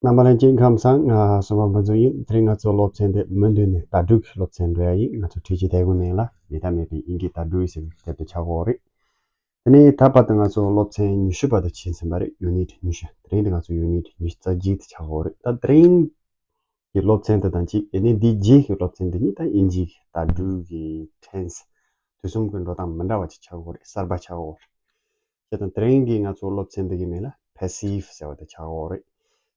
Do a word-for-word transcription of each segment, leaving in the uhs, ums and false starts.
རྣམ་པ་ལྷན་རྒྱས་ཁམས་བཟང་། ང་སོ་མ་འབུ་འཛོམས་ཡིན། དེ་རིང་ང་ཚོ་སློབ་ཚན་དེ་མུ་མཐུད་ནས་ད་དྲུག་གི་སློབ་ཚན་འགྲོ་ཡ་ཡིན། ང་ཚོ་ཁྲིད་ཀྱི་དེ་གུང་ནས་ལ་མེད་ད་མེད་པའི་དབྱིན་ཇིའི་ད་དྲུག་ཟེར་བའི་དེབ་དེ་ཆགས་ཡོད་རེད། དེ་ནས་ད་བར་དུ་ང་ཚོ་སློབ་ཚན་ཉི་ཤུ་བར་དུ་ཕྱིན་ཟིན་པ་རེད། ཡུ་ནིཊ་ཉི་ཤུ། དེ་རིང་དེ་ང་ཚོ་ཡུ་ནིཊ་ཉི་ཤུ་རྩ་གཅིག་དེ་ཆགས་ཡོད་རེད། ད་དེ་རིང་གི་སློབ་ཚན་དེ་དང་གཅིག་ཨ་ནི་འདིའི་རྗེས་ཀྱི་སློབ་ཚན་དེ་ཉིད་ད་དབྱིན་ཇིའི་ད་དྲུག་གི་ཊེན་སི་དུས་གསུམ་གྱི་འགྲོ་སྟངས་མི་འདྲ་བ་ཅིག་ཆགས་ཡོད་རེད། གསར་པ་ཆགས་ཡོད་རེད། བྱས་ཙང་དེ་རིང་གི་ང་ཚོ་སློབ་ཚན་འདི་གི་མིང་ལ་པེ་སིབ་ཟེར་བ་དེ་ཆགས་ཡོད་རེད།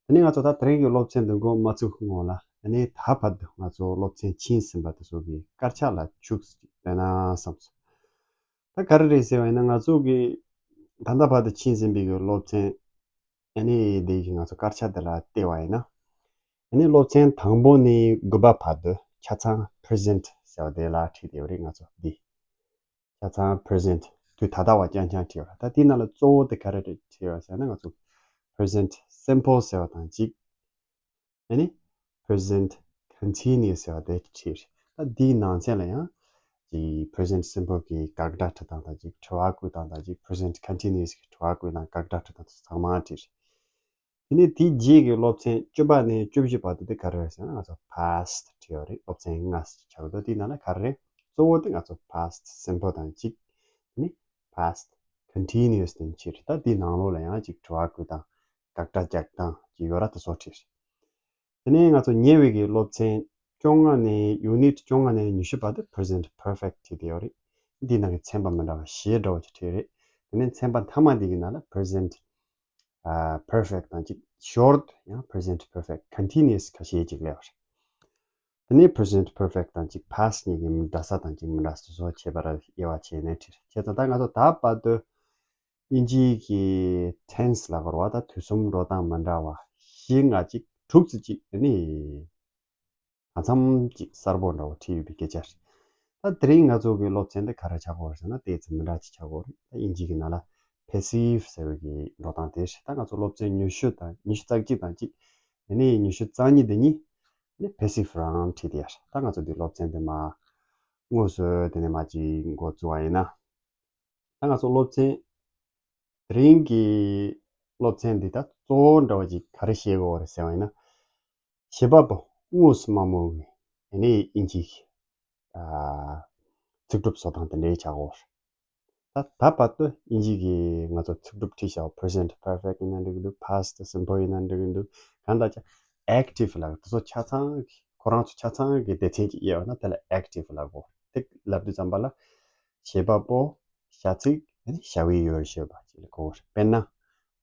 དེ་ནས་ང་ཚོ་ད་དེ་རིང་གི་སློབ་ཚན་འདི་འགོ་མ་ཚུགས་སྔོན་ལ་ཨ་ནི་ད་བར་དུ་ང་ཚོ་སློབ་ཚན་ཕྱིན་ཟིན་པ་དེ་ཚོ་གི་དཀར་ཆག་ལ་ཆུག་ཅིག་བསྟན་ན་བསམ་སོང་། ད་ག་རེ་རེད་ཟེར་བ་ཡིན་ན། ང་ཚོ་གི་ད་ལྟ་བར་དུ་ཕྱིན་ཟིན་པའི་གི་སློབ་ཚན་ཨ་ནི་འདི་གི་ང་ཚོ་དཀར་ཆག་འདི་ལ་བལྟས་པ་ཡིན་ན། ཨ་ནི་སློབ་ཚན་དང་པོ་ནས་དགུ་པ་བར་དུ་ཆ་ཚང་པི་རི་ཟེན་ཊི་ཟེར་བ་དེ་ལ་ཁྲིད་བསྡད་ཡོད་རེད། ང་ཚོ་འདི་ཆ་ཚང་པི་རི་ཟེན་ཊི་དུས་ད་ལྟ་བ་རྐྱང་རྐྱང་ཁྲིད་ཡོད་རེད། ད་དེའི་ནང་ལ་གཙོ་བོ་དེ་ག་རེ་རེད་ཁྲིད་ཡོད་ཟེར་ན། ང་ཚོ་པི་རི་ཟེན་ཊི་སིམ་པལ་ཟེར་བ་དང་གཅིག་ཨ་ནི་པི་རི་ཟེན་ཊི་ཀོན་ཊི་ནུ་ཨས་ཟེར་བ་དེ་ཁྲིད་རེད། ད་འདིའི་ནང་ཚན་ལ་ཡང་ཅིག་པི་རི་ཟེན་ཊི་སིམ་པལ་གྱི་དགག་སྒྲ་འབྲི་སྟངས་དང་ཅིག་དྲི་བ་བཀོད་སྟངས་དང་ཅིག་པི་རི་ཟེན་ཊི་ཀོན་ཊི་ནུ་ཨས་ཀྱི་དྲི་བ་བཀོད་སྟངས། དགག་སྒྲ་འབྲི་སྟངས་དེ་ཚོ་ཚང་མ་ཁྲིད་རེད། དེ་ནས་དེའི་རྗེས་ཀྱི་སློབ་ཚན་བཅུ་པ་ནས་བཅུ་བཞི་བར་དུ་དེ་ག་རེ་རེད་ཟེར་ན། ང་ཚོ་པ་སི་ཊི་ཁྲིད་ཡོད་རེད། སློབ་ཚན་ལྔ་ཞིག་ཆགས་འདུག་དེའི་ནང་ལ་ག་རེ་རེད། གཙོ་བོ་དེ་ང་ཚོ་པ་སི་ཊི་སིམ་པལ་དང་གཅིག་དེ་ནས་པ་སི་ཊི་ཀོན་ཊི་ནུ་ཨས་དེ་ཁྲིད་རེད། ད་དེའི་ནང་ལོགས་ལ་ཡང་ཅིག་དྲི་བ་བཀོད་སྟངས། དགག་སྒྲ་རྒྱག་སྟངས་ཀྱི་ཡོ་ར་དེ་ཚོ་ཁྲིད་རེད། དེ་ནས་ང་ཚོ་ཉེ་བའི་གི་སློབ་ཚན་བཅོ་ལྔ་ནས་ཡུ་ནིཊ་བཅོ་ལྔ་ནས་ཉི་ཤུ་བར་དུ་པི་རི་ཟེན་ཊི་པར་ཕེག་ཊི་ཁྲིད་བསྡད་ཡོད་རེད། འདིའི་ནང་གི་ཚན་པ་མི་འདྲ་བ་བཞི་འདྲ་བོ་ཅིག་ཁྲིད་རེད། དེ་ནས་ཚན་པ་མཐའ་མ་འདི་གི་ནང་ལ་པི་རི་ཟེན་ཊི་ཨ་པར་ཕེག་ཊི་དང་གཅིག་ཤོར་ཊི་ཡང་པི་རི་ཟེན་ཊི་པར་ཕེག་ཊི། ཀོན་ཊི་ནུ་ཨས་ཁ་ཤས་ཅིག་སླེབས་པ་རེད། དེ་ནས་པི་རི་ཟེན་ཊི་པར་ཕེག་ཊི་དང་གཅིག་པ་སི་ཊི་གཉིས་ཀྱི་འདྲ་ས་དང་གཅིག་མི་འདྲ་ས་དེ་ཚོ་ཁྱད་པར་དབྱེ་བ་ཕྱེ་ནས་ཁྲིད་རེད། བྱས་ཙང་ད་ང་ཚོ་ད་བར་དུ་དབྱིན་ཇིའི་གི་ཊེན་སི་ལབ་དགོས་རེད་བ། ད་དུས་གསུམ་འགྲོ་སྟངས་མི་འདྲ་བ་བཞི་ལྔ་གཅིག་དྲུག་ཙམ་ཅིག་ཨ་ནི་གང་འཚམ་ཅིག་གསར་པོ་འདྲ་བོ་ཁྲིད་ཡོད་པའི་སྐད་ཆ་རེད། ད་དེ་རིང་ང་ཚོ་གི་སློབ་ཚན་འདི་ག་རེ་ཆགས་ཀྱི་ཡོད་རེད་ཟེར་ན། ཏོག་ཙམ་མི་འདྲ་ཅིག་ཆགས་ཀྱི་ཡོད་རེད། ད་དབྱིན་ཇི་གི་ནང་ལ་པེ་སིབ་ཟེར་བའི་གི་འགྲོ་སྟངས་དེ་རེད། ད་ང་ཚོ་སློབ་ཚན་ཉི་ཤུ་དང་ཉི་ཤུ་རྩ་གཅིག་དང་གཅིག་ཨ་ནི་ཉི་ཤུ་རྩ་གཉིས་དེ་གཉིས་ནི་པེ་སིབ་རང་ཁྲིད་དེ་ཡ་རེད། ད་ང་ཚོ་འདི་སློབ་ཚན་འདི་མ་དངོས་སུ་དེ་ནས་མ་ཅིག་འགོ་བཙུགས་པ་ཡིན་ན། ད་ང་ཚོ་སློབ་ཚན་དེ་རིང་གི་སློབ་ཚན་འདི་ད་གཙོ་བོ་འདྲ་བ་ཅིག་ག་རེ་བཤད་ཀྱི་ཡོད་རེད་ཟེར་བ་ཡིན་ན། བྱེད་པ་པོ་དངོས་སུ་མ་མོལ་བའི་ཨ་ནི་དབྱིན་ཇིའི་ཨ་ཚིག་གྲུབ་བཟོ་སྟངས་དེ་འདྲའི་ཆགས་ཀྱི་ཡོད་རེད། ད་ད་བར་དུ་དབྱིན་ཇི་གི་ང་ཚོ་ཚིག་གྲུབ་ཁྲིད་བཞག་པི་རི་ཟེན་ཊི་པར་ཕེག་ཊི་ཡིན་ན་འགྲིག་གི་འདུག་པ་སི་ཊི་སིམ་པལ་ཡིན་ན་འགྲིག་གི་འདུག་གང་ལྟར་ཀྱང་ཨེག་ཊིབ་ལབ་དེ་ཚོ་ཆ་ཚང་གི་ཁོ་རང་ཚོ་ཆ་ཚང་གི་སྡེ་ཚན་གཅིག་དབྱེ་བ་ན་དེ་ལ་ཨེག་ཊིབ་ལབ་དགོས། དེ་ལབ་དུས་ཙམ་པ་ལ་བྱེད་པ་པོ། བྱ་ཚིག་ཨ་ནི་བྱ་བའི་ཡུལ་ཞེས་པ་ཅིག་ལ་གོ་བ་རེད། དཔེར་ན།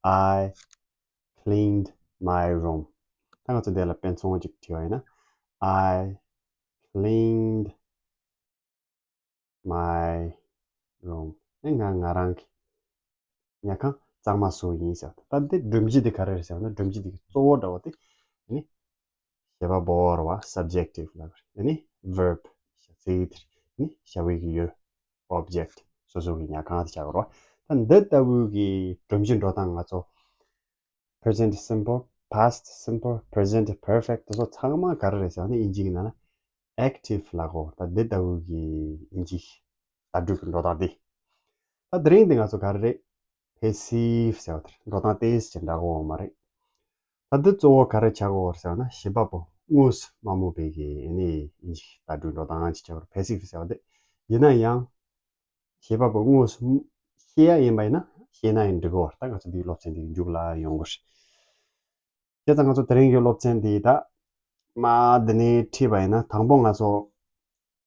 I cleaned my room. ད་ང་ཚོ་འདི་ལ་དཔེ་མཚོན་ཅིག་བྲིས་པ་ཡིན་ན། I cleaned my room. ཨེ་ང་ང་རང་གི་ཉལ་ཁང་གཙང་མ་བཟོས་ཡིན་ཟེར། ད་འདི་སྒྲོམ་གཞི་འདི་ག་རེ་རེད་ཟེར་ན། སྒྲོམ་གཞི་འདི་གི་གཙོ་བོ་འདྲ་བོ་དེ་ཨ་ནི་བྱེད་པ་པོ་རེད་བ། སབ་ཇེག་ཊིབ་ལབ་རེད། ཨ་ནི་ཝར་བི་བྱ་ཚིག་དེ་རེད། ཨ་ནི་བྱ་བའི་གི་ཡུལ་ཨོབ་ཇེག་ཊི་སོ་སོ་གི་ཉལ་ཁང་དེ་ཆགས་ཀྱི་རེད་བ། ད་འདི་ལྟ་བུའི་གི་སྒྲོམ་གཞི་འགྲོ་སྟངས་ང་ཚོ་པི་རི་ཟེན་ཊི་སིམ་པལ། པ་སི་ཊི་སིམ་པལ། པི་རི་ཟེན་ཊི་པར་ཕེག་ཊི་དེ་ཚོ་ཚང་མ་ག་རེ་རེད་ཟེར་ན། དབྱིན་ཇི་གི་ནང་ལ་ཨེག་ཊིབ་ལབ་ཀྱི་ཡོད་རེད། ད་འདི་ལྟ་བུའི་གི་དབྱིན་ཇི་ད་སྒྲུབ་ཀྱི་འགྲོ་སྟངས་འདི། ད་དེ་རིང་འདི་ང་ཚོ་ག་རེ་རེད། པེ་སིབ་ཟེར་བ་དེར་འགྲོ་སྟངས་ཏོག་ཙམ་འདྲ་གི་ཡོད་མ་རེད། ད་འདི་གཙོ་བོ་ག་རེ་ཆགས་ཀྱི་ཡོད་རེད་ཟེར་ན། བྱེད་པ་པོ་དངོས་སུ་མ་མོལ་བའི་གི་ཨ་ནི་དབྱིན་ཇི་ད་སྒྲུབ་འགྲོ་སྟངས་ཅིག་ཆགས་ཀྱི་ཡོད་རེད། པེ་སིབ་ཟེར་བ་འདི། ཡིན་ན་ཡང་བྱེད་པ་པོ་དངོས་སུ་བཤད་ཡ་ཡིན་པ་ཡིན་ན་བཤད་ན་ཡང་འགྲིག་གི་ཡོད་རེད། ད་ང་ཚོ་འདིའི་སློབ་ཚན་འདིའི་མཇུག་ལ་ཡོང་གི་རེད། བྱས་ཙང་ང་ཚོ་དེ་རིང་གི་སློབ་ཚན་འདི་ད་མར་འདི་ནས་ཁྲིད་པ་ཡིན་ན། དང་པོ་ང་ཚོ་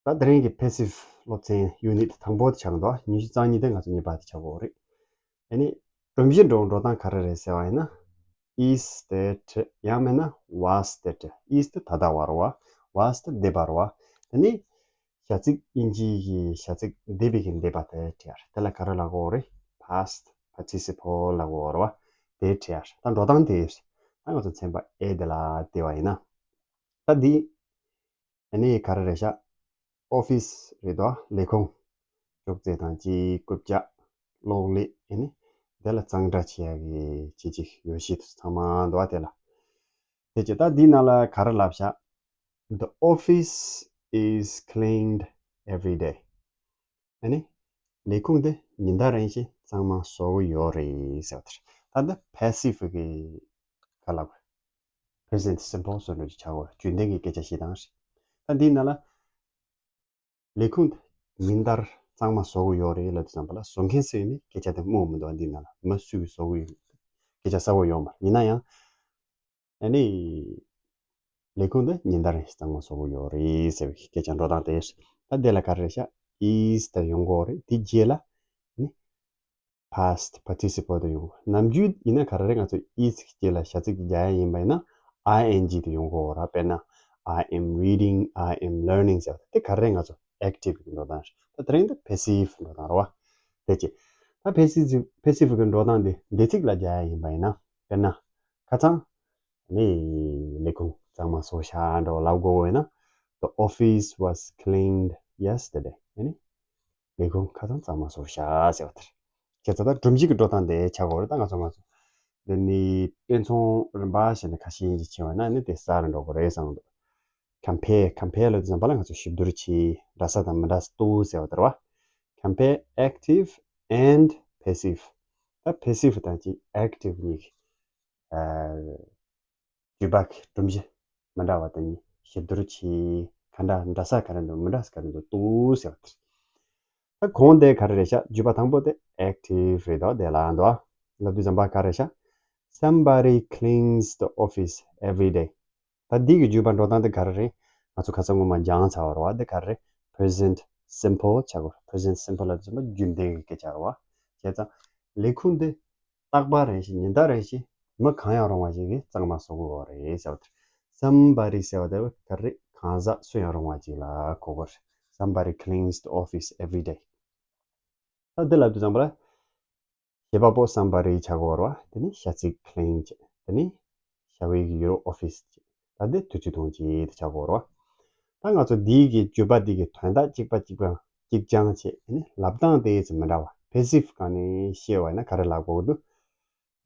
ད་དེ་རིང་གི་པེ་སིབ་སློབ་ཚན་ཡུ་ནིཊ་དང་པོ་དེ་ཆགས་འདུག་ཉི་ཤུ་རྩ་གཉིས་དེ་ང་ཚོ་གཉིས་པ་དེ་ཆགས་ཀྱི་ཡོད་རེད། ཨ་ནི་སྒྲོམ་གཞི་འགྲོ་འགྲོ་སྟངས་ག་རེ་རེད་ཟེར་བ་ཡིན་ན། ཨིས་ཏེ་ཊི་ཡང་མིན་ན་ཝཱས་ཏེ་ཊི། ཨིས་ཏེ་ད་ལྟ་བ་རེད་བ། ཝཱས་ཏེ་འདས་པ་རེད་བ། ཨ་ནི་བྱ་ཚིག་དབྱིན་ཇིའི་གི་བྱ་ཚིག་འདས་པའི་གི་འདས་པ་དེ་བྲིས་ཡ་རེད། དེ་ལ་ག་རེ་ལབ་ཀྱི་ཡོད་རེད། པ་སི་ཊི་པར་ཊི་སི་པལ་ལབ་ཀྱི་ཡོད་རེད་བ། དེ་བྲིས་ཡ་རེད། ད་འགྲོ་སྟངས་དེ་རེད། ད་ང་ཚོ་ཚན་པ་ཨེ་དེ་ལ་བལྟས་པ་ཡིན་ན། ད་འདི་ཨ་ནི་ག་རེ་རེད་ཤག་ཨོ་ཕི་སི་རེད་དོ། ལས་ཁུངས། ཅོག་ཙེ་དང་གཅིག་རྐུབ་བཀྱག་གློག་ཀླད། ཨ་ནི་དེ་ལ་གཙང་སྦྲ་བྱེད་ཡ་གི་ཅི་ཅི་ཡོ་བྱད་དེ་ཚང་མ་འདུག་བ་དེ་ལ། དེ་ཅི་ད་འདི་ནང་ལ་ག་རེ་ལབ་ཤག The office is cleaned every day. ཨ་ནི་ལས་ཁུངས་དེ་ཉིན་ལྟར་རང་བཞིན་གཙང་མ་བཟོ་གི་ཡོད་རེད་ཟེར་བ་དེ་རེད། ད་འདི་པེ་སིབ་གི་ག་ལབ་དགོས། present simple བཟོ་འདྲ་ཅིག་བྱ་དགོས། རྒྱུན་ལྡན་གྱི་སྐད་ཆ་བཤད་སྟངས་རེད། ད་འདིའི་ནང་ལ། ལས་ཁུངས་དེ་ཉིན་ལྟར་གཙང་མ་བཟོ་གི་ཡོད་རེད་ལབ་དུས་ཙམ་པ་ལ། བཟོ་མཁན་ཟེར་ནས་སྐད་ཆ་དེ་སྨོས་མི་འདུག་འདི་ནང་ལ་མི་སུས་བཟོ་གི་ཡོད། སྐད་ཆ་གསལ་པོ་ཡོད་མ་རེད། ཡིན་ན་ཡང་། ཨ་ནི། ལས་ཁུངས་དེ་ཉིན་ལྟར་གཙང་མ་བཟོ་གི་ཡོད་རེད་ཟེར་བའི་སྐད་ཆ་འགྲོ་སྟངས་དེ་རེད། ད་དེ་ལ་ག་རེ་རེད་ཤག is དེ་ཡོང་གི་ཡོད་རེད། དེ་རྗེས་ལ། ཨ་ནི། past participle དེ་ཡོང་། ནམ་རྒྱུན་ཡིན་ན་ག་རེ་རེད། ང་ཚོ་is གི་རྗེས་ལ་བྱ་ཚིག་རྒྱག་ཡ་ཡིན་པ་ཡིན་ན། I N G དེ་ཡོང་གི་ཡོད་རེད། དཔེར་ན། I am reading, I am learning ཟེར་བ་དེ་ག་རེ་རེད། ང་ཚོ་active གི་འགྲོ་སྟངས་རེད། ད་དེ་རིང་དེ་passive འགྲོ་སྟངས་རེད་བ། དེ་ཅི། ད་passive passive གི་འགྲོ་སྟངས་དེ་འདས་ཚིག་ལ་རྒྱག་ཡ་ཡིན་པ་ཡིན་ན། དཔེར་ན། ཁ་སང་། ནི། ལས་ཁུངས་གཙང་མ་བཟོས་ཤག་འདྲ་བོ་ལབ་དགོས་པ་ཡིན་ན། The office was cleaned yesterday. ཨ་ནི། ལས་ཁུངས་ཁ་སང་གཙང་མ་བཟོས་ཤག་ཟེར་བ་དེ་རེད། བྱས་ཙང་ད་སྒྲོམ་གཞི་གི་འགྲོ་སྟངས་དེ་ཆགས་ཀྱི་ཡོད་རེད། ད་ང་ཚོ་ང་ཚོ་འདི་ནི་དཔེ་མཚོན་རིམ་པ་བྱས་ནས་ཁ་ཤས་ཤིག་བྱས་པ་ན་ནི་དེ་གསལ་རུ་འགྲོ་གི་རེད་བསམ་གྱི་འདུག compare compare ལབ་དུས་ཙམ་པ་ལ་ང་ཚོ་ཞིབ་བསྡུར་བྱེད། འདྲ་ས་དང་མི་འདྲ་ས་འདུག་ཟེར་བ་དེ་རེད་བ། Compare active and passive. ད་passive དང་ཅིག་active གཉིས་ཀྱི། ཨ། བརྗོད་པ་གི་སྒྲོམ་གཞི་མི་འདྲ་བ་དེ་གཉིས་ཞིབ་བསྡུར་བྱེད། ག་འདྲ་འདྲ་ས་ག་རེ་འདུག་མི་འདྲ་ས་ག་རེ་འདུག་ཟེར་བ་དེ་རེད། ད་གོང་དེ་ག་རེ་རེད་ཤག་བརྗོད་པ་དང་པོ་དེ་active རེད་དོ། དེ་ལ་འདུག་ལབ་དུས་ཙམ་པ་ག་རེ་ཤག Somebody cleans the office every day. ད་འདི་གི་བརྗོད་པ་འགྲོ་སྟངས་དེ་ག་རེ་རེད། ང་ཚོ་ཁ་སང་སྔོན་མ་སྦྱངས་ཚར་བ་རེད་བ། འདི་ག་རེ་རེད། present simple ཆགས་དགོས། present simple ལབ་དུས་ཙམ་པ་རྒྱུན་ལྡན་གྱི་སྐད་ཆ་རེད་བ། བྱས་ཙང་ལས་ཁུངས་འདི་རྟག་པར་རེ་བཞིན་ཉིན་ལྟར་རེ་བཞིན་མི་གང་ཡང་རུང་བ་ཞིག་གིས་གཙང་མ་བཟོ་དགོས་པ་རེད་ཟེར་བ་དེ། Somebody ཟེར་བ་དེ་ག་རེ་རེད། གང་ཟག་སུ་ཡང་རུང་བ་ཅིག་ལ་གོ་དགོས་རེད། Somebody cleans the office every day. ད་འདི་ལབ་དུས་ཙམ་པ་ལ། བྱེད་པ་པོ་somebody ཆགས་ཀྱི་ཡོད་རེད་བ། དེ་ནི་བྱ་ཚིག་clean བྱས། དེ་ནི་བྱ་བའི་ཡུལ་office བྱས། ད་འདི་དུས་ཚོད་ཐུང་ཅིག་དེ་ཆགས་ཀྱི་ཡོད་རེད་བ། ད་ང་ཚོ་འདིའི་གི་བརྗོད་པ་འདི་གི་དོན་དག་གཅིག་པ་གཅིག་པ་གཅིག་རྐྱང་བྱས། དེ་ནི་ལབ་སྟངས་དེ་ཙམ་མི་འདྲ་བ། passive སྒང་ནས་བཤད་པ་ཡིན་ན་ག་རེ་ལབ་དགོས་འདུག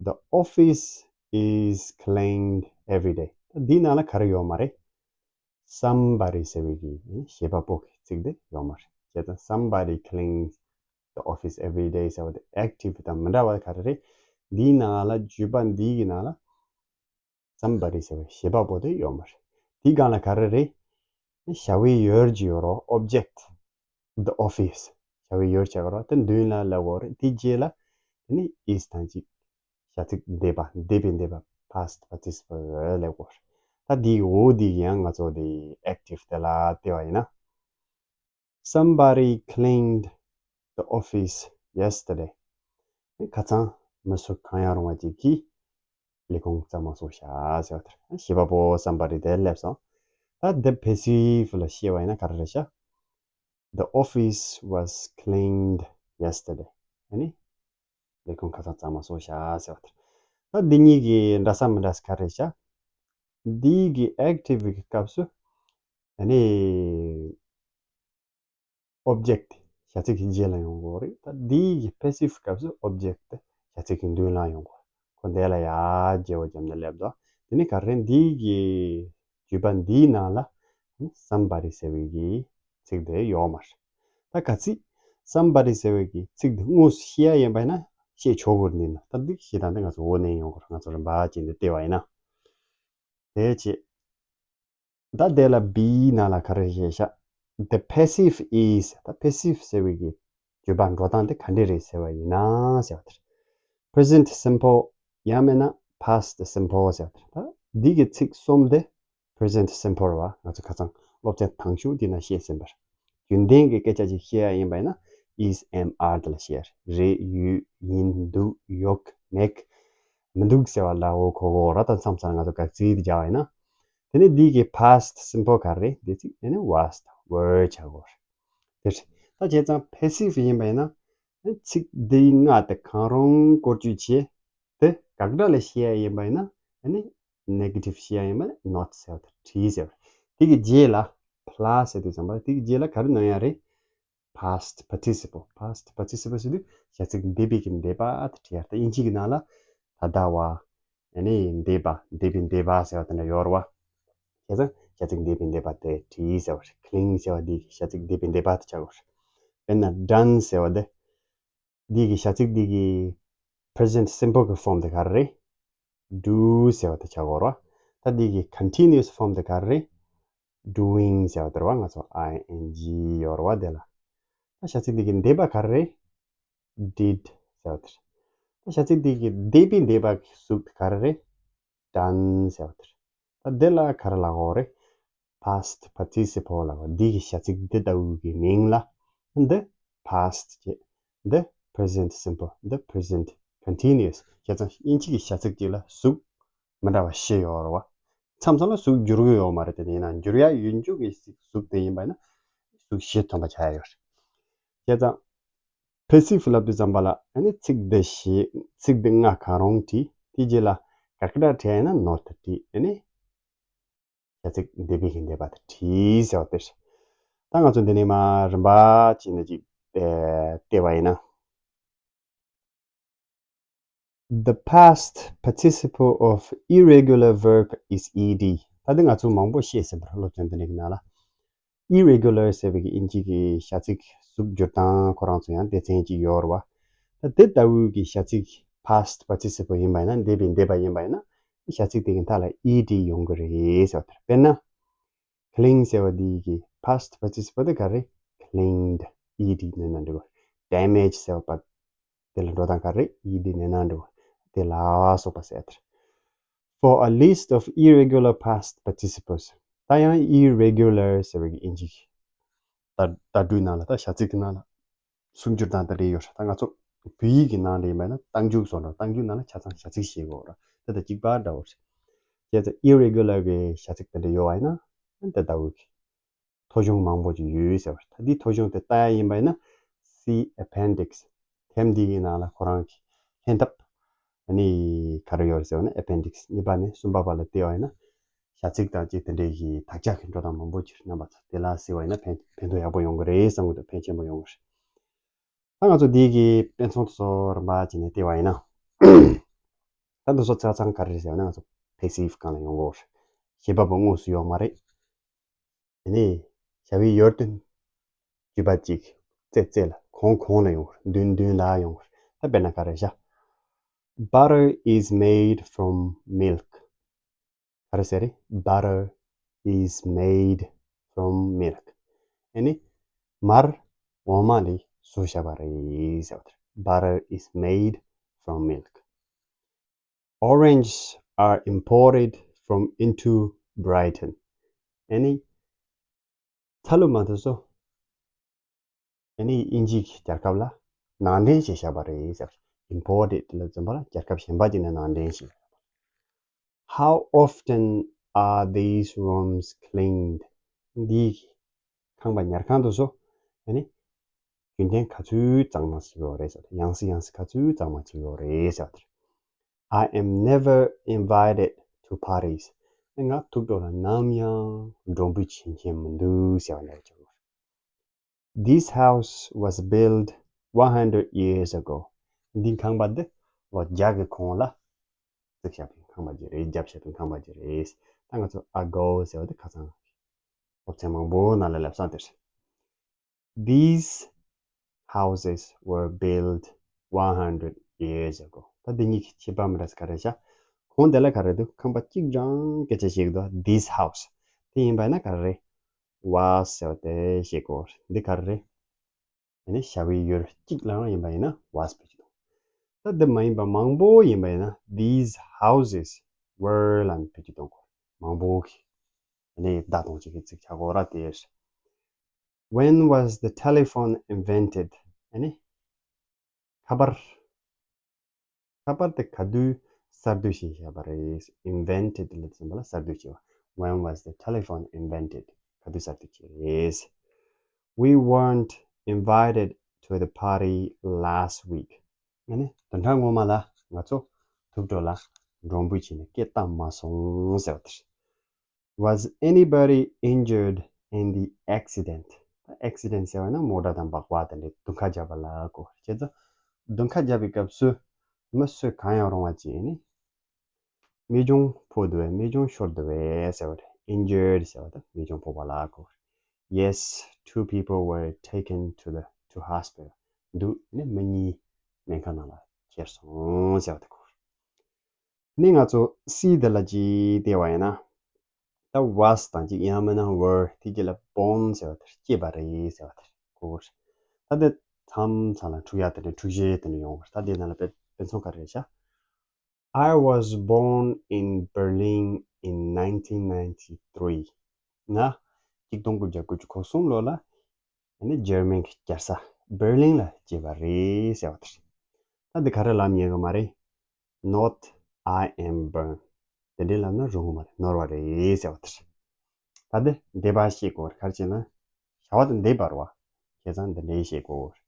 The office is cleaned every day. ད་འདིའི་ནང་ལ་ག་རེ་ཡོད་མ་རེད། Somebody ཟེར་བའི་གི་བྱེད་པ་པོ་གི་ཚིག་དེ་ཡོད་མ་རེད། བྱས་ཙང་somebody cleans the office every day ཟེར་བ་དེ་active དང་མི་འདྲ་བ་ག་རེ་རེད། འདིའི་ནང་ལ་བརྗོད་པ་འདིའི་གི་ནང་ལ་somebody ཟེར་བའི་བྱེད་པ་པོ་དེ་ཡོད་མ་རེད། དེའི་སྒང་ལ་ག་རེ་རེད། བྱ་བའི་ཡུལ་གྱི་ཡོད་རོ། object the office བྱ་བའི་ཡུལ་བྱ་དགོས་རོ། དེ་མདུན་ལ་ལབ་དགོས་རེད། དེའི་རྗེས་ལ་དེ་ནི་is དང་གཅིག་བྱ་ཚིག་འདས་པ། འདས་པའི་འདས་པ། past participle ལབ་དགོས་རེད། ད་འདིའི་འོག་འདི་ཡང་ང་ཚོ་དེ་active དེ་ལ་བལྟས་པ་ཡིན་ན། Somebody cleaned the office yesterday. ཁ་སང་མི་སུ་གང་ཡང་རུང་བ་ཅིག་གིས་ལས་ཁུངས་གཙང་མ་བཟོས་ཤག་ཟེར་བ་དེ་རེད། བྱེད་པ་པོ་somebody དེ་སླེབས་སོང་། ད་འདི་passive ལ་བཤད་པ་ཡིན་ན་ག་རེ་རེད་ཤག The office was cleaned yesterday. ཨ་ནི། ལས་ཁུངས་ཁ་སང་གཙང་མ་བཟོས་ཤག་ཟེར་བ་དེ་རེད། ད་འདི་གཉིས་ཀྱི་འདྲ་ས་མི་འདྲ་ས་ག་རེ་རེད་ཤག་འདི་གི་active གི་སྐབས་སུ། ཨ་ནི། object བྱ་ཚིག་གི་རྗེས་ལ་ཡོང་དགོས་རེད། ད་འདིའི་གི་passive སྐབས་སུ་object བྱ་ཚིག་གི་མདུན་ལ་ཡོང་དགོས། ཁོ་འདི་ལ་ཡ་བརྗེ་བོ་བརྒྱབ་ནས་སླེབས་འདུག་དེ་ནི་ག་རེ་འདིའི་གི་བརྗོད་པ་འདིའི་ནང་ལ་somebody ཟེར་བའི་གི་ཚིག་དེ་ཡོད་མ་རེད། ད་གལ་སྲིད་somebody ཟེར་བའི་གི་ཚིག་དེ་དངོས་སུ་བཤད་ཡ་ཡིན་པ་ཡིན་ན་བཤད་ཆོག་གི་རེད། འདི་ན་ད་འདི་བཤད་སྟངས་དེ་ང་ཚོ་འོ་ནས་ཡོང་དགོས་རེད། ང་ཚོ་རིམ་པ་བྱས་ནས་བལྟས་པ་ཡིན་ན། དེ་བྱས། ད་དེ་ལ་B ནང་ལ་ག་རེ་བཤད་ཤག The passive is ད་passive ཟེར་བའི་གི་བརྗོད་པ་འགྲོ་སྟངས་དེ་ག་འདྲས་རེད་ཟེར་བ་ཡིན་ན་ཟེར་བ་དེ་རེད། present simple ཡང་མིན་ན་past simple ཟེར་བ་དེ་རེད། ད་འདི་གི་ཚིག་གསུམ་དེ་present simple རེད་བ། ང་ཚོ་ཁ་སང་སློབ་ཚན་དང་ཤོས་དེ་ན་བཤད་ཟིན་པ་རེད། རྒྱུན་ལྡན་གྱི་སྐད་ཆ་ཅིག་བཤད་ཡ་ཡིན་པ་ཡིན་ན་is, am, are དེ་ལ་བཤད་ཡ་རེད། རེད། ཡོད། ཡིན། འདུག་ཡོད། མེད། མི་འདུག་ཟེར་བ་ལ་འོ་གོ་གོ་ར་དང་མཚམས་སུ་ང་ཚོ་དགག་ཚིག་དེ་སྦྱར་བ་ཡིན་ན། དེ་ནས་འདི་གི་past simple ག་རེ་རེད། འདི་ཚིག་ཨ་ནི་was དང་were ཆགས་དགོས་རེད། དེ་རེད། ད་བྱས་ཙང་passive ཡིན་པ་ཡིན་ན། ཚིག་འདིའི་སྔ་དེ་གང་རུང་བཀོལ་སྤྱོད་བྱས། དེ་དགག་སྒྲ་ལ་བཤད་ཡ་ཡིན་པ་ཡིན་ན་ཨ་ནི་negative བཤད་ཡ་ཡིན་པ་ཡིན་ན་not ཟེར་བ་དང་བྲིས་ཟེར་བ་རེད། དེ་གི་རྗེས་ལ་plus ཟེར་དུས་ཙམ་པ་དེ་གི་རྗེས་ལ་ག་རེ་ནོན་ཡ་རེད། past participle past participle ཟེར་དུས་བྱ་ཚིག་འདས་པའི་གི་འདས་པ་དེ་བྲིས་ཡ་རེད། དབྱིན་ཇི་གི་ནང་ལ་ད་ལྟ་བ། ཨ་ནི་འདས་པ། འདས་པའི་འདས་པ་ཟེར་བ་དེ་འདྲ་ཡོད་རེད་བ། བྱས་ཙང་བྱ་ཚིག་འདས་པའི་འདས་པ་དེ་བྲིས་ཟེར་བ་རེད། clean ཟེར་བ་འདི་བྱ་ཚིག་འདས་པའི་འདས་པ་དེ་ཆགས་དགོས་རེད། དཔེར་ན་done ཟེར་བ་དེ། འདི་གི་བྱ་ཚིག་འདི་གི་present simple གི་form དེ་ག་རེ་རེད། do ཟེར་བ་དེ་ཆགས་དགོས་རེད་བ། ད་འདི་གི་continuous form དེ་ག་རེ་རེད། Doing ཟེར་བ་དེ་རེད་བ། ང་ཚོ་ing ཡོད་རེད་བ་དེ་ལ། ད་བྱ་ཚིག་འདི་གི་འདས་པ་ག་རེ་རེད། Did ཟེར་བ་དེ་རེད། ད་བྱ་ཚིག་འདི་གི་འདས་པའི་འདས་པ་གི་གཟུགས་དེ་ག་རེ་རེད། Done ཟེར་བ་དེ་རེད། ད་འདི་ལ་ག་རེ་ལབ་དགོས་རེད། Past participle ལབ་དགོས། འདི་གི་བྱ་ཚིག་འདི་ལྟ་བུ་གི་མིང་ལ་འདི་past ཅེས། འདི་present simple། འདི་present continuous། བྱས་ཙང་དབྱིན་ཇི་གི་བྱ་ཚིག་ཅིག་ལ་གཟུགས་མི་འདྲ་བ་བཞི་ཡོད་རེད་བ། མཚམས་མཚམས་ལ་གཟུགས་འགྱུར་གྱི་ཡོད་མ་རེད། དེ་ཡིན་ན་འགྱུར་ཡ་ཡོད་འཇུག་གི་གཟུགས་དེ་ཡིན་པ་ཡིན་ན་གཟུགས་བཞི་ཐོན་པ་ཆགས་ཡ་ཡོད་རེད། བྱས་ཙང་passive ལབ་དུས་ཙམ་པ་ལ་ཨ་ནི་ཚིག་འདི་བཞི། ཚིག་འདི་ལྔ་གང་རུང་བྲིས། དེ་རྗེས་ལ་དགག་སྒྲ་བྲིས་ཡ་ཡིན་ན་not བྲིས། ཨ་ནི་བྱ་ཚིག་འདས་པའི་གི་འདས་པ་དེ་བྲིས་ཟེར་བ་དེ་རེད། ད་ང་ཚོ་འདི་ནས་མར་རིམ་པ་བྱས་ནས་ཅིག་ཨེ་བལྟས་པ་ཡིན་ན། The past participle of irregular verb is ed. ད་འདི་ང་ཚོ་མང་པོ་བཤད་ཟིན་པ་རེད། སློབ་ཚན་འདི་ནས་ཀྱི་ནང་ལ། Irregular ཟེར་བའི་གི་དབྱིན་ཇི་གི་བྱ་ཚིག་གཟུགས་འགྱུར་སྟངས་ཁོ་རང་ཚོ་ཡང་སྡེ་ཚན་གཅིག་ཡོད་རེད་བ། ད་དེ་ལྟ་བུའི་གི་བྱ་ཚིག་past participle ཡིན་པ་ཡིན་ན། འདས་པའི་འདས་པ་ཡིན་པ་ཡིན་ན་བྱ་ཚིག་དེ་གི་མཐའ་ལ་ed ཡོང་གི་རེད་ཟེར་བ་དེ་རེད། དཔེར་ན། Cling ཟེར་བ་འདི་གི་past participle དེ་ག་རེ། Clinged ed ནས་ན་འགྲིག་གོ། Damage ཟེར་བ་པ་དེ་ལ་འགྲོ་སྟངས་ག་རེ། ed ནས་ན་འགྲིག་གོ། དེ་ལ་སོགས་པ་ཟེར་དེ་རེད། For a list of irregular past participles. ད་ཡང་irregular ཟེར་བའི་གི་དབྱིན་ཇི་གི་བརྡ་བརྡ་སྤྲོད་ནང་ལ། ད་བྱ་ཚིག་གི་ནང་ལ་གཟུགས་འགྱུར་སྟངས་དེ་འདྲ་ཡོད་རེད། ད་ང་ཚོ་བོད་ཡིག་གི་ནང་ལ་ཡིན་པ་ཡིན་ན་རྟགས་འཇུག་སོགས་འདྲ། རྟགས་འཇུག་ནང་ལ་ཆ་ཚང་བྱ་ཚིག་ཤེས་དགོས་རེད། དེ་དང་གཅིག་པ་འདྲ་བོ་རེད། བྱས་ཙང་irregular གི་བྱ་ཚིག་དེ་འདྲ་ཡོད་པ་ཡིན་ན་དེ་ལྟ་བུ་གི་ཐོ་གཞུང་མང་པོ་ཅིག་ཡོད་ཟེར་བ་རེད། ད་འདི་ཐོ་གཞུང་དེ་ལྟ་ཡ་ཡིན་པ་ཡིན་ན། See appendix. དེབ་འདི་གི་ནང་ལ་ཁོ་རང་གི་ལྷན་ཐབས་ཨ་ནི་ག་རེ་ཡོད་རེད་ཟེར་བ་ན། Appendix གཉིས་པ་ནས་གསུམ་པ་བར་ལ་བལྟས་པ་ཡིན་ན། བྱ་ཚིག་དང་ཅིག་དེ་འདྲའི་གི་དག་ཆ་གི་འགྲོ་སྟངས་མང་པོ་ཅིག་རྣམ་པ་ཚོ་དེ་ལ་གཟིགས་པ་ཡིན་ན་ཕན་ཕན་ཐོགས་ཡག་པོ་ཡོང་གི་རེད་བསམ་གི་འདུག་ཕན་ཆེན་པོ་ཡོང་གི་རེད། ད་ང་ཚོ་འདི་གི་དཔེ་མཚོན་དེ་ཚོ་རིམ་པ་བྱས་ནས་བལྟས་པ་ཡིན་ན། ད་འདི་ཚོ་ཆ་ཚང་ག་རེ་རེད་ཟེར་བ་ན་ང་ཚོ་passive སྒང་ལ་ཡོང་གི་རེད། བྱེད་པ་པོ་དངོས་སུ་ཡོད་མ་རེད། དེ་ནས་བྱ་བའི་ཡུལ་དེ་བརྗོད་པ་གཅིག་རྩེ་རྩེ་ལ་གོང་གོང་ལ་ཡོང་གི་རེད། མདུན་མདུན་ལ་ཡོང་གི་རེད། ད་དཔེར་ན་ག་རེ་བྱ། Butter is made from milk. ག་རེ་ཟེར་རེད། Butter is made from milk. ཨ་ནི་མར་འོ་མ་ལས་བཟོས་བཞག་པ་རེད་ཟེར་བ་དེ་རེད། Butter is made from milk. Oranges are imported from into Brighton. ཨ་ནི་ཚ་ལུ་མ་དེ་ཚོ་ཨ་ནི་དབྱིན་ཇིའི་རྒྱལ་ཁབ་ལ་ནང་འདྲེན་བྱས་བཞག་པ་རེད་ཟེར། Imported ལབ་ཙམ་པ་ལ་རྒྱལ་ཁབ་གཞན་པ་ཅིག་ནས་ནང་འདྲེན་བྱས། How often are these rooms cleaned? འདིའི་ཁང་པ་ཉར་ཁང་དེ་ཚོ་ཨ་ནི་རྒྱུན་ལྡན་ག་ཚོད་གཙང་མ་བྱེད་ཀྱི་ཡོད་རེད་ཟེར། ཡང་སེ་ཡང་སེ་ག་ཚོད་གཙང་མ་བྱེད་ཀྱི་ཡོད་རེད་ཟེར་བ་དེ་རེད། I am never invited to parties. ང་ཐུག་འཕྲད་ལ་ནམ་ཡང་མགྲོན་འབོད་བྱེད་མཁན་མི་འདུག་ཟེར་བ་ནས་བྱུང་། This house was built one hundred years ago. འདི་ཁང་པ་འདི་ལོ་བརྒྱ་གི་གོང་ལ་བརྩིགས་བཞག་པའི་ཁང་པ་ཅིག་རེད། བརྒྱབ་བཞག་པའི་ཁང་པ་ཅིག་རེད། ད་ང་ཚོ་ago ཟེར་བ་འདི་ཁ་སང་སློབ་ཚན་མང་པོ་ནང་ལ་ལབ་ས་དེ་རེད། These houses were built one hundred years ago. ད་འདི་གཉིས་ཀྱི་ཁྱད་པར་མི་འདྲ་ས་ག་རེ་བྱ། གོང་དེ་ལ་ག་རེ་འདུག་ཁང་པ་གཅིག་རང་སྐད་ཆ་བཤད་ཀྱི་འདུག This house. དེ་ཡིན་པ་ན་ག་རེ་རེད། Was ཟེར་བ་དེ་བཤད་དགོས། འདི་ག་རེ་རེད། ཡང་ན་བྱ་བའི་ཡུལ་གཅིག་ལའང་ཡིན་པ་ཡིན་ན་was བེད་སྤྱོད་གཏོང་། ད་འདི་མ་ཡིན་པ་མང་པོ་ཡིན་པ་ཡིན་ན་these houses were ལ་བེད་སྤྱོད་གཏོང་དགོས། མང་པོ་གི་ཡང་ན་བརྡ་གཏོང་བྱེད་ཀྱི་ཚིག་ཆགས་དགོས་ར་དེ། When was the telephone invented? ཡང་ན་ཁ་པར། ཁ་པར་དེ་ག་དུས་གསར་གཏོད་བྱས་བཞག་པ་རེད། Invented ལབ་ཙམ་པ་ལ་གསར་གཏོད་བྱས་པ། When was the telephone invented? ག་དུས་གསར་གཏོད་བྱས་རེད། We weren't invited to the party last week. ཡང་ན་བདུན་ཕྲག་སྔོན་མ་ལ་ང་ཚོ་ཐུག་འཕྲད་ལ་མགྲོན་འབོད་བྱས་ནས་སྐད་བཏང་མ་སོང་ཟེར་བ་དེ་རེད། Was anybody injured in the accident? Accident ཟེར་བ་ན་མོ་ཊ་དང་སྦག་སྦག་དེ་འདྲའི་རྡུང་ཁ་བརྒྱབ་པ་ལ་གོ། བྱས་ཙང་རྡུང་ཁ་བརྒྱབ་པའི་སྐབས་སུ་མི་སུ་གང་ཡང་རུང་བ་ཅིག་ནི་རྨས་སྐྱོན་ཕོག་འདུག་པས། རྨས་སྐྱོན་ཤོར་འདུག་པས་ཟེར་བ་རེད། Injured ཟེར་བ་དང་རྨས་སྐྱོན་ཕོག་པ་ལ་གོ། Yes, two people were taken to the to hospital. འདུག་ནི་མི་གཉིས་སྨན་ཁང་ནང་ལ་ཁྱེར་སོང་ཟེར་བ་དེ་གོ། ནི་ང་ཚོ་སི་དེ་ལ་ཅིག་བལྟས་པ་ཡིན་ན། ད་was དང་ཅིག་ཡང་མིན་ན་were དེ་རྗེས་ལ་born ཟེར་བ་དེར་སྐྱེས་པ་རེད་ཟེར་བ་དེར་གོ་དགོས་རེད། ད་དེ་མཚམས་མཚམས་ལ་འཁྲུག་ཡ་དེ་འདྲ་འཁྲུག་གཞས་དེ་འདྲ་ཡོང་བ་རེད། ད་དེ་ནང་ལ་དཔེ་དཔེ་མཚོན་ག་རེ་རེད་ཤག I was born in Berlin in nineteen ninety-three. ང་གཅིག་སྟོང་དགུ་བརྒྱ་དགུ་བཅུ་གོ་གསུམ་ལོ་ལ་ཨ་ནི་འཇར་མན་གྱི་རྒྱལ་ས་བྷར་ལིན་ལ་སྐྱེས་པ་རེད་ཟེར་བ་དེ་རེད། ད་འདི་ག་རེ་ལབ་ཉན་གི་མ་རེད། Not I am born. དེ་འདྲའི་ལབ་ན་རུང་གི་མ་རེད། ནོར་བ་རེད་ཟེར་བ་དེ་རེད། ད་འདི་འདས་པ་ཤེས་དགོས་རེད། ག་རེ་བྱས་ན་བྱ་བ་དེ་འདས་པ་རེད་བ། བྱས་ཙང་འདི་འདྲའི་ཤེས་དགོས་རེད།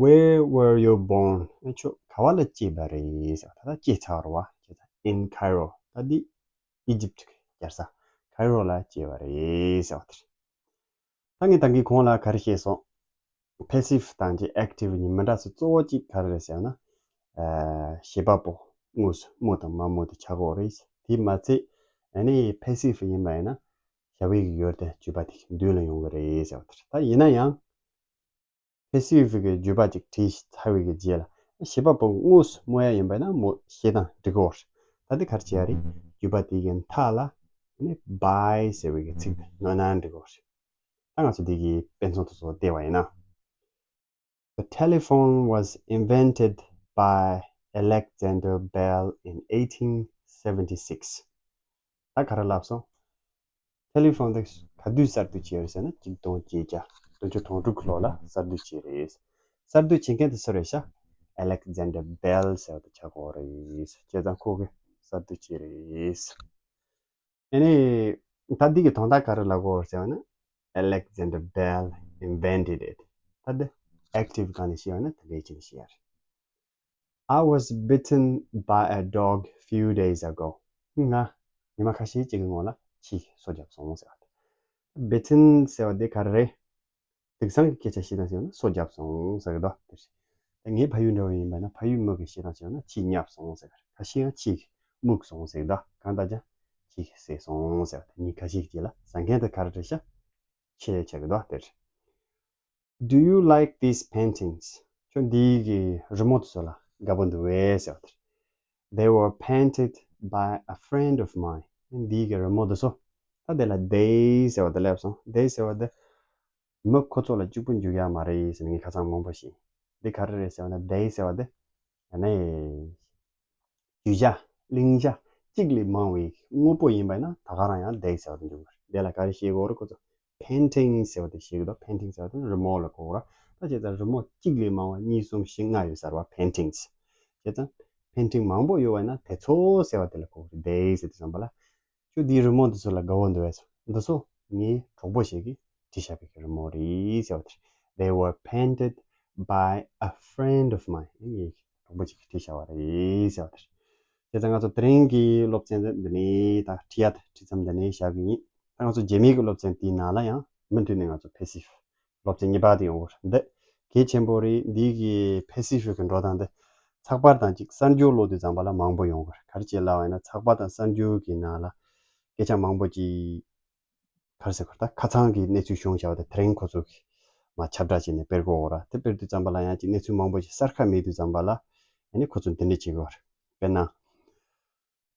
Where were you born? ཨ་ཁྱོད་ག་བ་ལ་སྐྱེས་པ་རེད་ཟེར་བ། ད་ལྟ་སྐྱེས་ཚར་བ་བྱས་ཙང་in Cairo. ད་འདི་ཨི་ཇིབ་གི་རྒྱལ་ས་ཁའི་རོ་ལ་སྐྱེས་པ་རེད་ཟེར་བ་དེ་རེད། ད་ངས་ད་གིན་གོང་ལ་ག་རེ་བཤད་སོང་། passive དང་གཅིག་active གཉིས་མི་འདྲ་ས་གཙོ་བོ་གཅིག་ག་རེ་རེད་ཟེར་ན། ཨ་བྱེད་པ་པོ་དངོས་སུ་སྨོ་དང་མ་སྨོ་དེ་ཆགས་ཀྱི་ཡོད་རེད། དེ་མ་ཚད་ཨ་ནི་passive ཡིན་པ་ཡིན་ན་བྱ་བའི་ཡུལ་དེ་བརྗོད་པ་དེ་མདུན་ལ་ཡོང་གི་རེད་ཟེར་བ་དེ་རེད། ད་ཡིན་ན་ཡང་passive གི་བརྗོད་པ་ཅིག་བྲིས་ཚར་བའི་གི་རྗེས་ལ་བྱེད་པ་པོ་དངོས་སུ་སྨོ་ཡ་ཡིན་པ་ན་སྨོ་ཞེས་དང་འགྲིག་གི་ཡོད་རེད། ད་དེ་ག་རེ་བྱེད་ཡ་རེད། བརྗོད་པ་དེ་གི་མཐའ་ལ་ཨ་ནི་by ཟེར་བའི་གི་ཚིག་དེ་བསྣོན་ན་འགྲིག་གི་ཡོད་རེད། ད་ང་ཚོ་འདི་གི་དཔེ་མཚོན་དེ་ཚོ་བལྟས་པ་ཡིན་ན། The telephone was invented by Alexander Bell in eighteen seventy-six. ད་ག་རེ་ལབ་སོང་། telephone དེ་ག་དུས་གསར་གཏོད་བྱས་རེད་ཟེར་ན་གཅིག་སྟོང་བརྒྱད་བརྒྱ་དོན་གཅིག་གྲོང་དྲུག་ལོ་ལ་གསར་གཏོད་བྱས་རེད། གསར་གཏོད་བྱེད་མཁན་དེ་སུ་རེད་ཤག Alexander Bell ཟེར་བ་དེ་ཆགས་ཀྱི་ཡོད་རེད། བྱས་ཙང་ཁོ་གིས་གསར་གཏོད་བྱས་རེད། ཨ་ནི། ད་འདི་གི་དོན་དག་ག་རེ་ལབ་དགོས་རེད་ཟེར་བ་ན། Alexander Bell invented it. ད་འདི་active སྒང་ནས་བཤད་པ་ན་དེ་འདྲའི་ཅིག་བཤད་ཡ་རེད། I was bitten by a dog few days ago. ང་ཉི་མ་ཁ་ཤས་ཅིག་གི་སྔོན་ལ་ཁྱི་གིས་སོ་བརྒྱབ་སོང་ཟེར་བ་དེ། bitten ཟེར་བ་འདི་ག་རེ་རེད། དེང་སང་གི་སྐད་ཆ་བཤད་སྟངས་ཟེར་ན་སོ་བརྒྱབ་སོང་ཟེར་གི་འདུག་དེ་རེད། ད་ངའི་ཕ་ཡུལ་འདྲ་བོ་ཡིན་པ་ན་ཕ་ཡུལ་མི་གི་བཤད་སྟངས་བྱས་ན་ཁྱི་བརྙབས་སོང་ཟེར་གི་རེད། ཁ་ཤས་ཡང་ཁྱི་གིས་རྨུགས་སོང་ཟེར་གི་འདུག་གང་ལྟར་ཀྱང་ཁྱི་གིས་བསད་སོང་ཟེར་བ་དེ་གཉིས་ཁ་ཤས་ཀྱི་རྗེས་ལ་ཟ་མཁན་དེ་ག་རེ་རེད་ཤག་ཁྱི་ཆགས་གི་འདུག་དེ་རེད། Do you like these paintings? ཁྱོད་འདིའི་གི་རི་མོ་དེ་ཚོ་ལ་དགའ་པོ་འདུག་གས་ཟེར་བ་དེ་རེད། They were painted by a friend of mine. འདིའི་གི་རི་མོ་དེ་ཚོ། ད་དེ་ལ་they ཟེར་བ་དེ་སླེབས་སོང་། they ཟེར་བ་དེ་མི་ཁོ་ཚོ་ལ་གཅིག་པུ་འཇུག་ཡ་མ་རེད་ཟེར་ནས་ངས་ཁ་སང་མང་པོ་ཞུས། འདི་ག་རེ་རེད་ཟེར་བ་ན་they ཟེར་བ་དེ་ཡང་ན་རྒྱུ་ཆ་གླེང་བྱ་གཅིག་ལས་མང་བའི་དངོས་པོ་ཡིན་པ་ན་ད་ག་རང་ཡང་they ཟེར་བ་དེ་འཇུག་གི་རེད། དེ་ལ་ག་རེ་ཤེས་དགོས་རེད། ཁོ་ཚོ་painting ཟེར་བ་དེ་ཤེས་ཀྱི་འདུག painting ཟེར་བ་དེ་རི་མོ་ལ་གོ་དགོས་རེད། ད་བྱས་ཙང་རི་མོ་གཅིག་ལས་མང་བ་གཉིས་གསུམ་བཞི་ལྔ་ཡོད་ས་རེད་བ། paintings བྱས་ཙང་painting མང་པོ་ཡོད་པ་ན་དེ་ཚོ་ཟེར་བ་དེ་ལ་གོ་དགོས་རེད། they ཟེར་དུས་ཙམ་པ་ལ། ཁྱོད་འདིའི་རི་མོ་འདི་ཚོ་ལ་དགའ་བོ་འདུག་གས། འདི་ཚོ་ངའི་གྲོགས་པོ་ཞིག་གིས་བྲིས་བཞག་པའི་རི་མོ་རེད་ཟེར་བ་དེ་རེད། They were painted by a friend of mine. ངའི་གྲོགས་པོ་ཞིག་གིས་བྲིས་བཞག་པ་རེད་ཟེར་བ་དེ་རེད། བྱས་ཙང་ང་ཚོ་དེ་རིང་གི་སློབ་ཚན་འདི་ནས་ད་བྲིས་ཡ་དང་བྲིས་མཚམས་འདི་ནས་བཞག་གི་ཡིན། ད་ང་ཚོ་རྗེས་མའི་གི་སློབ་ཚན་དེའི་ནང་ལ་ཡང་མུ་མཐུད་ནས་ང་ཚོ་passive སློབ་ཚན་གཉིས་པ་དེ་ཡོང་གི་རེད། འདི་གལ་ཆེན་པོ་རེད། འདི་གི་passive གི་འགྲོ་སྟངས་འདི་ཚགས་པར་དང་གཅིག་གསར་འགྱུར་ཀློག་དུས་ཙམ་པ་ལ་མང་པོ་ཡོང་གི་རེད། ག་རེ་བྱས་ལབ་པ་ཡིན་ན་ཚགས་པར་དང་གསར་འགྱུར་གྱི་ནང་ལ་སྐད་ཆ་མང་པོ་ཅིག་ག་རེ་ཟེར་དགོས་རེད། ད་ཁ་སང་གི་གནས་ཚུལ་བྱུང་བཞག་པ་དེ་དེ་རིང་ཁོ་ཚོ་གིས་མར་ཁྱབ་བསྒྲགས་བྱས་ནས་སྤེལ་དགོས་རེད། དེ་སྤེལ་དུས་ཙམ་པ་ལ་ཡང་ཅིག་གནས་ཚུལ་མང་པོ་ཞིག་གསར་ཁ་མེད་དུས་ཙམ་པ་ལ་ཨ་ནི་ཁོ་ཚོ་འདི་འདྲ་བྱེད་དགོས་རེད། དཔེར་ན།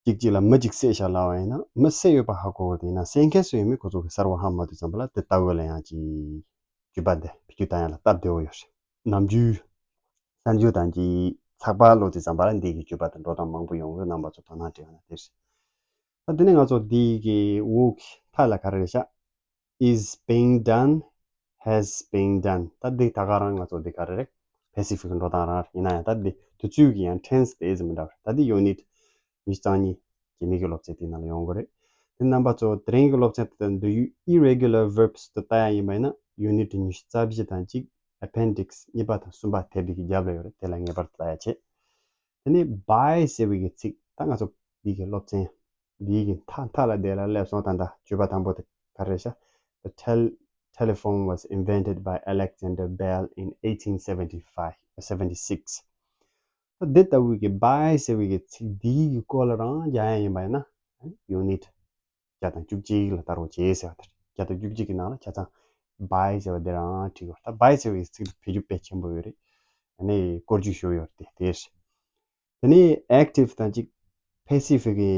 གཅིག་གཅིག་ལ་མི་གཅིག་བསད་བཞག་ལབ་པ་ཡིན་ན་མི་བསད་ཡོད་པ་ཧ་གོ་གི་རེད། ཡིན་ན་བསད་མཁན་སུ་ཡིན་མིན་ཁོ་ཚོ་གིས་གསལ་པོ་ཧ་མ་གོ་དུས་ཙམ་པ་ལ་དེ་ལྟ་བུ་ལ་ཡང་ཅིག་བརྗོད་པ་འདི་བེད་སྤྱོད་བཏང་ཡ་ལ་སྟབས་བདེ་བོ་ཡོད་རེད། ནམ་རྒྱུན་གསར་འགྱུར་དང་ཅིག་ཚགས་པར་ཀློག་དུས་ཙམ་པ་ལ་འདི་གི་བརྗོད་པ་དེ་འགྲོ་སྟངས་མང་པོ་ཡོང་གི་རེད། རྣམ་པ་ཚོ་དོ་སྣང་སྤྲད་ཡོང་ན་དེ་རེད། ད་དེ་ནས་ང་ཚོ་འདི་གི་འོག་གི་མཐའ་ལ་ག་རེ་རེད་ཤག Is being done, has been done. ད་འདི་ད་ག་རང་ང་ཚོ་འདི་ག་རེ་རེད། passive གི་འགྲོ་སྟངས་རང་རེད། ཡིན་ན་ཡང་ད་འདི་དུས་ཚོད་ཀྱི་ཡང་tense དེ་ཨེ་ཙམ་འདྲ་བ་རེད། ད་འདི་unit ཉི་ཤུ་རྩ་གཉིས་རྗེས་མའི་གི་སློབ་ཚན་དེའི་ནང་ལ་ཡོང་གི་རེད། དེ་རྣམ་པ་ཚོ་དེ་རིང་གི་སློབ་ཚན་དེ་ད་འདི་irregular verbs དུ་ལྟ་ཡ་ཡིན་པ་ཡིན་ན་unit ཉི་ཤུ་རྩ་བཞི་དང་གཅིག appendix གཉིས་པ་དང་གསུམ་པ་དེབ་འདི་གི་རྒྱབ་ལ་ཡོད་རེད། དེ་ལ་ངེས་པར་དུ་ལྟ་ཡ་བྱེད། དེ་ནས་by ཟེར་བའི་གི་ཚིག་ད་ང་ཚོ་འདི་གི་སློབ་ཚན་འདི་གི་མཐའ་མཐའ་ལ་དེ་ལ་སླེབས་སོང་། ད་ལྟ་བརྗོད་པ་དང་པོ་དེ་ག་རེ་རེད་ཤག The tel- telephone was invented by Alexander Bell in eighteen seventy-five, seventy-six. ད་འདི་ལྟ་བུའི་གི་by ཟེར་བའི་གི་ཚིག་འདིའི་གི་སྐོར་ལ་རང་རྒྱག་ཡ་ཡིན་པ་ཡིན་ན་unit བརྒྱ་དང་བཅུ་གཅིག་ལ་ལྟ་རོགས་བྱེད་ཟེར་བ་དེ་རེད། བརྒྱ་དང་བཅུ་གཅིག་གི་ནང་ལ་ཆ་ཚང་by ཟེར་བ་འདི་རང་བྲིས་དགོས། ད་by ཟེར་བའི་ཚིག་འདི་བེད་སྤྱོད་དཔེ་ཆེན་པོ་ཡོད་རེད། ཨ་ནི་སྐོར་རྒྱུག་ཞུ་ཡོད་རེད། དེ་དེ་རེད། དེ་ནས་active དང་ཅིག་passive གི་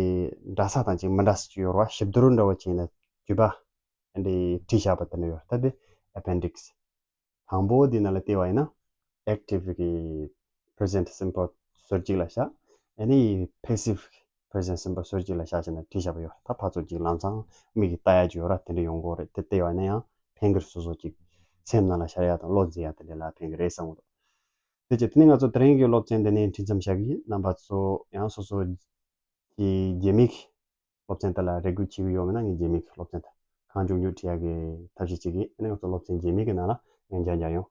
འདྲ་ས་དང་ཅིག་མི་འདྲ་ས་ཅིག་ཡོད་རེད་བ། ཞིབ་བསྡུར་འདྲ་བོ་བྱས་ནས་བརྒྱུད་པ་འདི་བྲིས་བཞག་པ་དེ་འདྲ་ཡོད་རེད། ད་དེ་appendix། དང་པོ་འདི་ནང་ལ་བལྟས་པ་ཡིན་ན་active གི་present simple ཟུར་གཅིག་ལ་བཞག་ཨ་ནི་passive present simple ཟུར་གཅིག་ལ་བཞག་བྱས་ནས་བྲིས་བཞག་པ་ཡོད་རེད། ད་ཕར་ཚུར་ཅིག་ལམ་སང་མིག་གིས་ལྟ་ཡ་ཅིག་ཡོད་རེད། དེ་འདྲ་ཡོང་གི་ཡོད་རེད། དེ་བལྟས་པ་ཡིན་ན་ཡང་ཕན་གི་རེད། སོ་སོ་ཅིག་སེམས་ནང་ལ་ཤར་ཡ་དང་བློ་འཛིན་ཡ་དེ་འདྲ་ལ་ཕན་གི་རེད་བསམ་གི་འདུག་དེ་རྗེས་དེ་ནས་ང་ཚོ་དེ་རིང་གི་སློབ་ཚན་འདི་ནས་འཕྲིན་མཚམས་བཞག་གི་ཡིན། རྣམ་པ་ཚོ་ཡང་སོ་སོ་གི་རྗེས་མའི་སློབ་ཚན་དེ་ལ་རེ་སྒུག་བྱེད་ཀྱི་ཡོད་མེད་ན། ངས་རྗེས་མའི་སློབ་ཚན་དེ་གང་མགྱོགས་མགྱོགས་བྲིས་ཡག་གི་ཐབས་ཤེས་བྱེད་ཀྱི་ཡིན། ཨ་ནི་ང་ཚོ་སློབ་ཚན་རྗེས་མའི་གི་ནང་ལ་ངས་མཇལ་མཇལ་ཡོང་